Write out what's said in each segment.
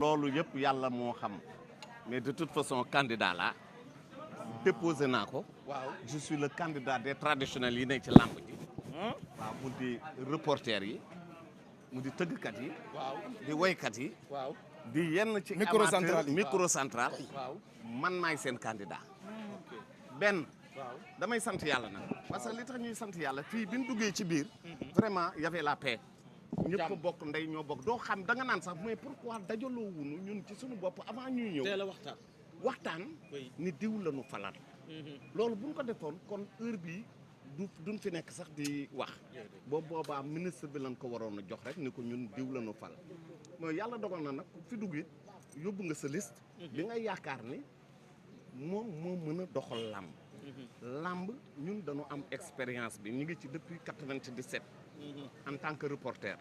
loolu yëpp yàlla moo xam mais de toute façon candidat la déposé naa ko. waaw je suis le candidat des traditionnels yi nekk ci làmb ji. waaw mu di reporter yi mu di tëggkat yi. waaw di woykat yi. waaw di yenn ci micro central waaw man maay seen candidat. benn damay sant yàlla nag. parce que li tax ñuy sant yàlla fii bi ñu duggee ci biir. vraiment y avait la paix. ñëpp bokk ndey ñoo bokk doo xam da nga naan sax mais pourquoi dajaloo wuñu ñun ci suñu bopp avant ñuy ñëw. teel a waxtaan ni diw la ñu falal. loolu bu ñu ko defoon kon heure bii duñ fi nekk sax di wax. boobu boobaa ministre bi lañ ko waroon a jox rek ni ko ñun diw la ñu fal. mooy yàlla dogal na nag fi dugg it yóbbu nga sa liste. bi nga yaakaar ni moom moo mën a doxal làmb. làmb ñun dañu am expérience bi ñu ngi ci depuis 97. en tant que reporter.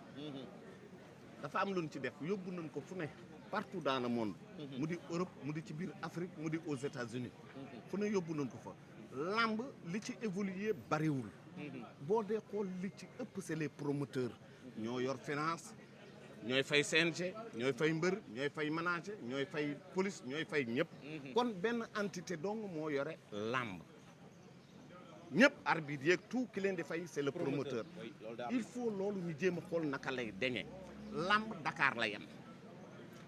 dafa am lu ñu ci def yóbbu nañ ko fu ne partout dans le monde. mu di Europe mu di ci biir Afrique mu di aux États-Unis fu ne yóbbu nañ ko fa. lamb li ci évoluer bariwul. boo dee xool li ci ëpp c'est les promoteurs. ñoo yor finance ñooy fay CNG ñooy fay mbër ñooy fay manager ñooy fay police ñooy fay ñëpp. kon benn entité dong moo yore lamb. ñëpp arbitre yeeg tout ki leen di fay c'est le promoteur. il faut loolu ñu jéem a xool naka lay deñee. lamb Dakar la yem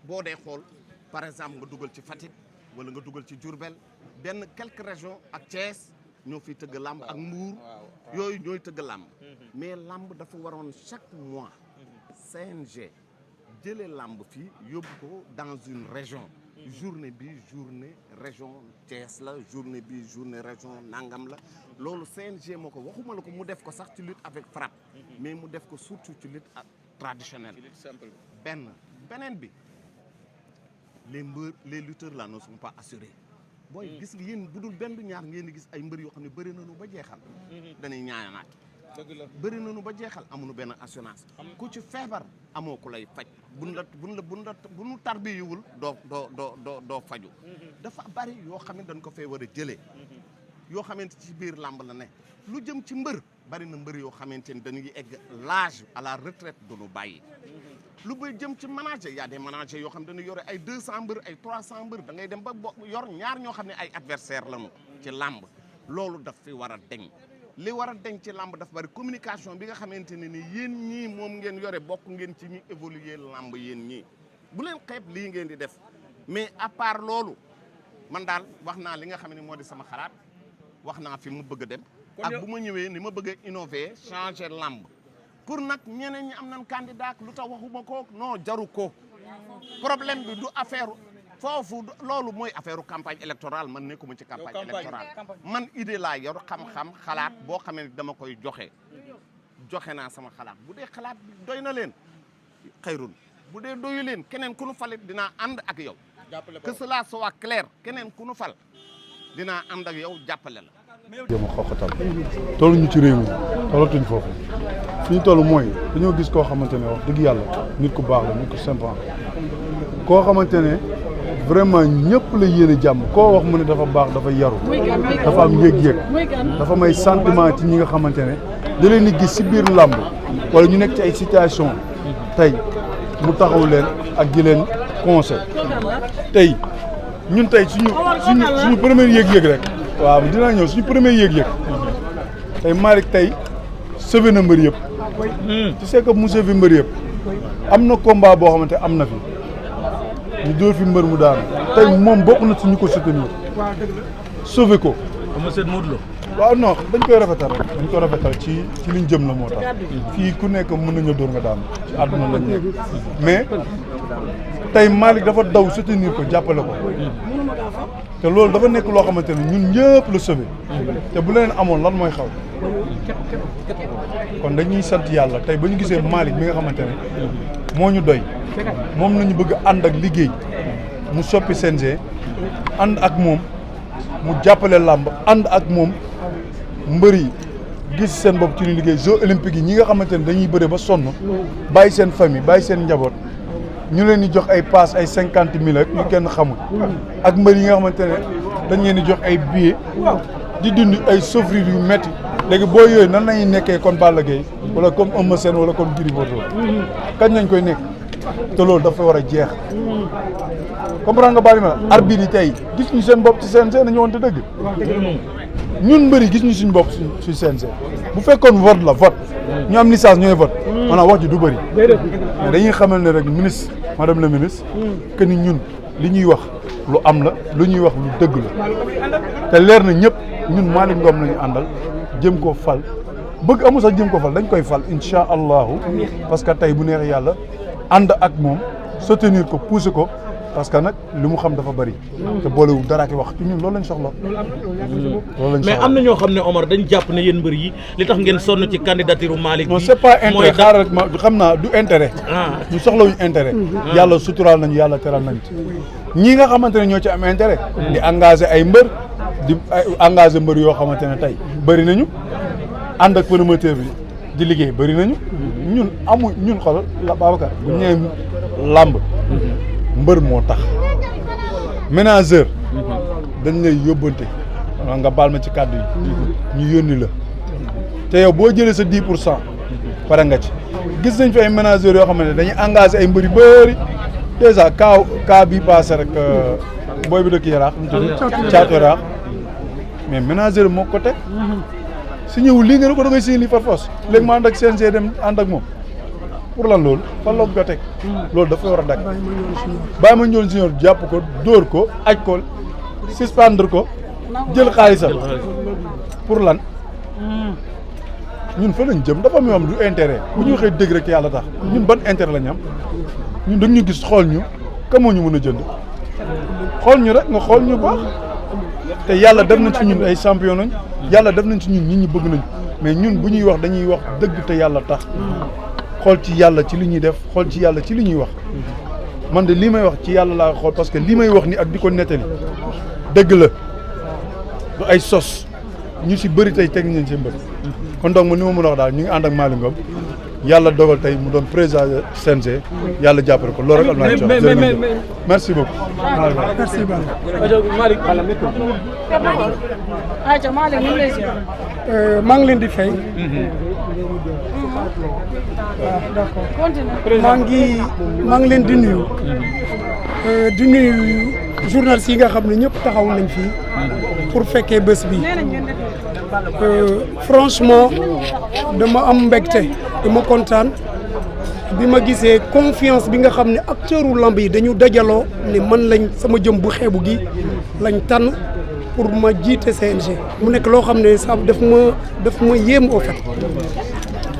boo dee xool par exemple nga dugal ci Fatick wala nga dugal ci Diourbel benn quelques régions ak Thiès ñoo fiy tëgg lamb ak Mbour yooyu ñooy tëgg lamb. mais lamb dafa waroon chaque mois CNG jëlee lamb fii yóbbu ko dans une région. journée bi journée région Thiès la journée bi journée région Nangam la loolu CNG moo ko waxuma la ko mu def ko sax ci lutte avec frappe. mais mu def ko surtout ci lutte traditionnelle. beneen bi les lutteurs là ne sont pas assurés. booy gis nga yéen budul benn ñaar ngeen di gis ay mbër yoo xam ne bëri nañu ba jeexal. dañuy ñaanaat. dëgg la bëri nañu ba jeexal amuñu benn assurance. ku ci feebar amoo ku lay faj. bu nu tarbiyiwul doo faju. dafa bari yoo xam ne dañ ko fee war a jëlee. yoo xamante ci biir làmb la ne. lu jëm ci mbër bari na mbër yoo xamante ni dañuy egg l'âge à la retraite duñu bàyyi. lu bay jëm ci manager y a des managers yoo xam ne dañu yore ay 200 mbër ay 300 mbër da ngay dem ba yor ñaar ñoo xam ne ay adversaire lañu ci làmb loolu daf fi war a deñ li war a deñ ci làmb dafa bari communication bi nga xamante ne ni yéen ñii moom ngeen yore bokk ngeen ci ñi évoluer làmb yéen ñii bu leen xeeb lii ngeen di def mais à part loolu man daal wax naa li nga xam ne moo di sama xalaat wax naa fi mu bëgg a dem ak bu ma ñëwee ni ma bëgg a innover changer làmb pour nag ñeneen ñi am nañ candidat lu tax waxuma ko non jaru ko problème bi du affaire foofu loolu mooy affaire campagne électorale man nekkuma ci campagne électorale man idée laa yor xam-xam xalaat boo xamee dama koy joxe naa sama xalaat bu dee xalaat bi doy na leen xayrun bu dee doyu leen keneen ku nu falit dinaa ànd ak yow que cela soit clair keneen ku nu fal dinaa ànd ak yow jàppale la jéem a xoqatal tollu ñu ci réew mi tollatuñ foofu fi ñu toll mooy dañoo gis koo xamante ne wax dëgg yàlla nit ku baax la nit ku sympa koo xamante ne vraiment ñëpp la yéene jàmm koo wax mu ne dafa baax dafa yaru dafa am yëg-yëg dafa may sentiment ci ñi nga xamante ne da leen di gis si biir làmb wala ñu nekk ci ay situation tey mu taxaw leen ak di leen conseil tey ñun tey suñu premier yëg-yëg rek waaw dinaa ñëw suñu premier yëg-yëg tey Malick tey sauvé na mbër yëpp tu sais que mu sauvé mbër yëpp am na combat boo xamante am na fi ñu dóor fi mbër mu daanu tey moom bokk na ci ñu ko soutenir sauvé ko waaw non dañ koy rafetal ci liñ jëm la moo tax fii ku nekk mën nañu dóor nga daanu ci àdduna lañ nekk mais tey Malick dafa daw soutenir ko jàppale ko te loolu dafa nekk loo xamante ne ñun ñëpp la sauvé te bu leen amoon lan mooy xaw kon dañuy sant yàlla tey ba ñu gisee Malick mi nga xamante ne moo ñu doy moom nañu bëgg ànd ak liggéey mu soppi CNG ànd ak moom mu jàppale làmb ànd ak moom mbër yi gis seen bopp ci ñu liggéey Jeux olympiques yi ñi nga xamante ne dañuy bëre ba sonn bàyyi seen famille bàyyi seen njaboot ñu leen di jox ay pass ay 50 000 ak yu kenn xamul ak mbër yi nga xamante ne dañ leen di jox ay billets di dund ay souffrir yu metti léegi boo yooyu nan lañuy nekkee kon Balla Gaye wala comme Eumeu Sène wala comme Gris Bordeaux kañ nañ koy nekk te loolu dafa war a jeex comprendre nga bàyyi ma arbitre yi tey gis ñu seen bopp ci CNG nañu woon te dëgg ñun mbëri gis ñu suñu bopp ci CNG bu fekkoon vote la vote ñu am licence ñooy vote maanaam wax ji du bëri mais dañuy xamal ne rek ministre madame la ministre que ni ñun li ñuy wax lu am la lu ñuy wax lu dëgg la te leer na ñëpp ñun Malick Ngom lañu àndal jëm ko fal bëgg amul sax jëm ko fal dañ koy fal incha allahu parce que tey bu neex yàlla ànd ak moom soutenir ko pousser ko parce que nag li mu xam dafa bëri te boolewul dara ki wax ci ñun loolu lañ soxla. mais am na ñoo xam ne Omar dañ jàpp ne yéen mbër yi li tax ngeen sonn ci candidature Malick bi non c'est pas intérêt xaaral rek ma xam naa du intérêt. ñu soxlawuñu intérêt. yàlla suturaal nañu yàlla teral nañu ñii nga xamante ne ñoo ci am intérêt. di engagé ay mbër di engagé mbër yoo xamante ne tey bëri nañu ànd ak promoteur bi di liggéey bëri nañu. ñun xoolal la Babacar bu ñu nee làmb. mbër moo tax ménageur dañ lay yóbbante nga baal ma ci kàddu yi ñu yónni la te yow boo jëlee sa 10% pare nga ci gis nañ fi ay ménageurs yoo xamante ne dañuy engagé ay mbër yu bëri dèjà cas bii passé rek booy bi dëkk Yaraax caatu Yaraax mais ménageur moo ko teg si ñëw lii nga ne ko da ngay signé lii par force léegi ma ànd ak CNG dem ànd ak moom pour lan loolu fan la ko teg loolu dafa war a dagg bàyyi ma ñoon senior jàpp ko dóor ko aj ko suspendre ko jël xaalisam pour lan ñun fa lañ jëm dafa am yoo xam du intérêt bu ñu waxee dëgg rek yàlla tax ñun ban intérêt la ñu am ñun dañ ñu gis xool ñu ka moo ñu mën a jënd xool ñu rek nga xool ñu baax te yàlla def nañ ci ñun ay champion nañ yàlla def nañ ci ñun nit ñi bëgg nañ mais ñun bu ñuy wax dañuy wax dëgg te yàlla tax xool ci yàlla ci li ñuy def xool ci yàlla ci li ñuy wax man de lii may wax ci yàlla laa xool parce que li may wax ni ak di ko nettali dëgg la du ay sos ñu si bëri tey teg nañ seen bët kon donc man ni ma mën a wax daal ñu ngi ànd ak Malick Ngom yàlla dogal tey mu doon président CNG yàlla jàppale ko loolu rek am naa ci wax merci beaucoup. merci beaucoup. maa ngi leen di fay. waaw d'accord maa ngi leen di nuyu. di nuyu journalistes yi nga xam ne ñëpp taxaw nañ fii pour fekkee bés bi. franchement dama am mbégte dama kontaan bi ma gisee confiance bi nga xam ne acteuru lamb yi dañu dajaloo ne man lañ sama jëm bu xeebu gi lañ tànn pour ma jiite CNG mu nekk loo xam ne sax daf ma yéem au fait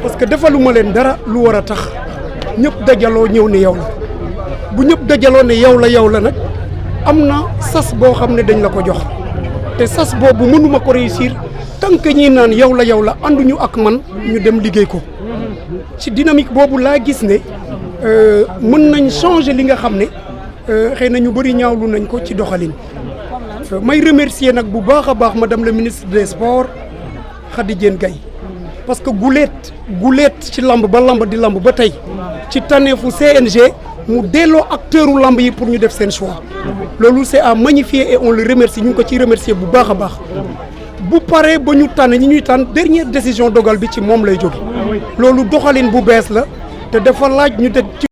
parce que defaluma leen dara lu war a tax ñëpp dajaloo ñëw ne yow la bu ñëpp dajaloo ne yow la nag am na sas boo xam ne dañ la ko jox te sas boobu mënuma ko réussir tant que ñi naan yow la ànduñu ak man ñu dem liggéey ko ci dynamique boobu laa gis ne mën nañ changer li nga xam ne xëy na ñu bëri ñaawlu nañ ko ci doxalin. may remercier nag bu baax a baax madame la ministre des sports Khady Diène Gaye parce que guleet ci lamb ba tey ci tànneefu CNG mu delloo acteuru lamb yi pour ñu def seen choix loolu c'est à magnifier et on le remercie ñu ngi ko ciy remercier bu baax a baax. bu paree ba ñu tànn ñi ñuy tànn dernière décision dogal bi ci moom lay jóge loolu doxalin bu bees la te dafa laaj ñu teg ci